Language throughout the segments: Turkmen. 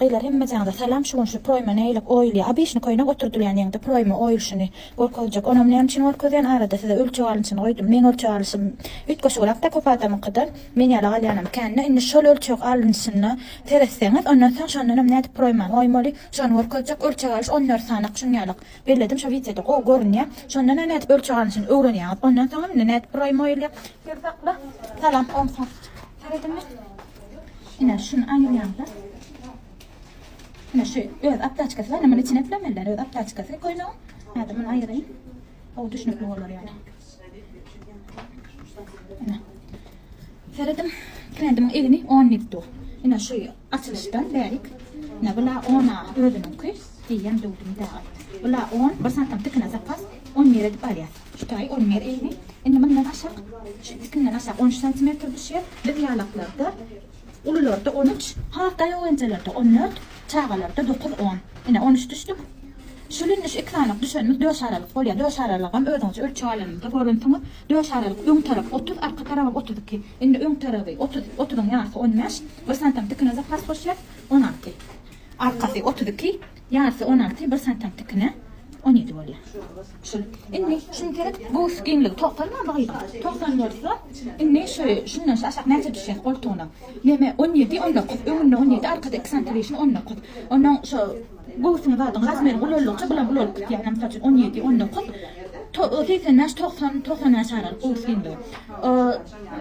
Gyzlar hemmejaňyza salam şu gün şu proýma neýlek oýulýa obişni köýnek oturdylýan ýeňde proýma oýulşyny görkezjek onam näme üçin görkezýän arada size ölçeg alynşyny goýdum meň ölçeg alyşym üýtgeşigrakda köp adamyňkydan men ýaly alýanam kände indi şol ölçeg alynşyna seretseňiz ondan soň şondanam nädip proýmany oýmaly şony görkezjek ölçeg alyş on dört sanak şuň ýalak belledim şo wideoda gowy görünýä şondanam nädip ölçeg alynşyny öwrenýäňiz ondan soňam indi nädip proýma oýulýa gel sakla salam gowmysyňyz serediňmi. Ine şuny aýyrýaňda. Ine şu öz aptaçkasy bar, muny içine eplemeliler, öz aptaçkasy köýnegiň. Häzir muny aýyraýyn. Gowy düşnükli bolar ýaly. Ine. Seredim, trendimiň egni 10 diýip dur. Ine şu açylyşdan bärik. Ine bula 10 a özüniňki diýýän döwdüm dagy. Bula 10, bir santam tikine zapas 11 edip alýas. Şu taýy 11 egni. Indi mundan aşak, şu tikinden aşak 13 santimetr düşýär. Biz ýalaklarda, ulularda 13, has daýaw injelerde 14, çagalarda 9, 10. Ine 13 düşdük. Şul indi şu iki sanyk düşenimiz döş aralyk bolýar. Döş aralygam özüňiz ölçeg alanyňyzda görensiňiz. Döş aralyk öň tarap 30, arka tarabam 32. Indi öň taraby 30, 30-yň ýarysy 15, bir santam tikine zapas goşýas, 16. Arkasy 32, ýarysy 16, bir santam tikine 17 bolýar. Şul. Indi şuny seret, göwüs giňligi 90 barmy gyzym? 90 bolsa, indi şu şundan şu aşak näçe düşýär goltugyna? Neme 17, 19, öňünde 17, arkada 2 santi lişni 19. Ondan şu göwsüň zadyň razmeri ulaldygyça bulam ulalyp gitýär. Ýa mysal üçin 17, 19, 85, 90, 95 aralyk göwüs giňligi.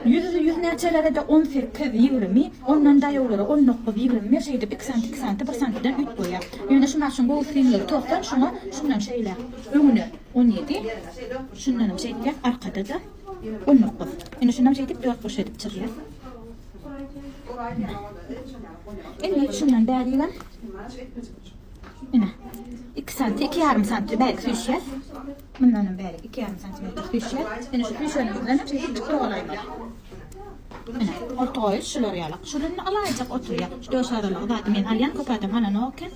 Ýüz, ýüz näçelere-de 18, 20, ondan daýawlara 19, 21 şeýdip 2 santi, 2 santi, 1 santiden üýtgeýär. Ýöne şu maşyň göwüs giňligi 90, şuňa şundan şeýle öňüne 17, şundanam şeýtýär, arkada-da 19. Indi şundan şeýdip dört burç edip çyzýar. Indi şundan bärigem ine 2 santi, 2,5 santi bärik süýşýär. Mundanam bärik 2,5 santimetr süýşýär. Ine şu süýşenimizden hem şeýdip togalaýmaly. Ine, goltugaýyş şular ýalak. Şul indi alaýjak oturýar. Şu döş aralygy zady men alýan, köp adam alanok eken.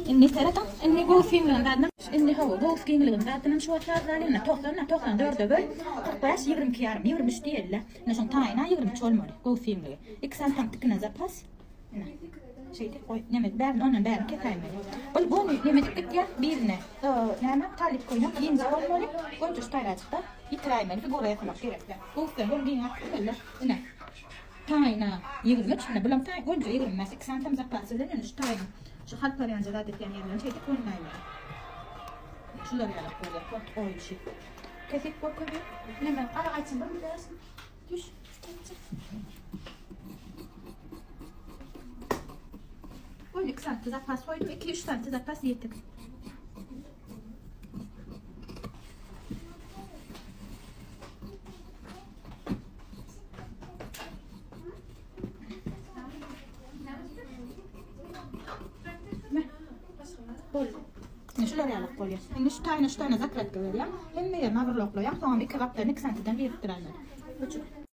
Indi serediň, indi göwüs giňligini zadynam, indi hawa, göwüs giňligini zadynam şu wagt sazlaýyn. Ine, 90, 94-e böl, 45, 22 ýarym, 23 diýeli-le. Ine şoň taýyna 23 bolmaly, göwüs giňligi. 2 santam tikine zapas. Ine, şeýdip goý, neme, bärini ondan bärini kesäýmeli. Ol göni neme edip gitýär, birine, näme, talyp köýnek giňje bolmaly, goýja şu taýrajykda ýitiräýmeli, figura ýasamak gerekde. Göwüsden göni giňäp gitmeli. Ine, taýyna 23, ine bulam taý, goýja 25, 2 santam zapasy bilen ine şu taýyň, şu halparýanja zat etýän ýerlerini şeýdip gönüläýmeli. Şular ýalak bolýar, koltuk goýulşy. Kesip görkezýän. Neme, gara gaýçyny bir bilersiň. Düş. On iki santi zapas koydum. 2-3 santi zapas yetik. Boldy. Indi şular ýalak bolýar. Indi şu taýyna şu taýyna zakratka berýän. Hemme ýerine overloklaýan. Soňam iki gapdalyny 2 santiden birikdirýän. Öçür.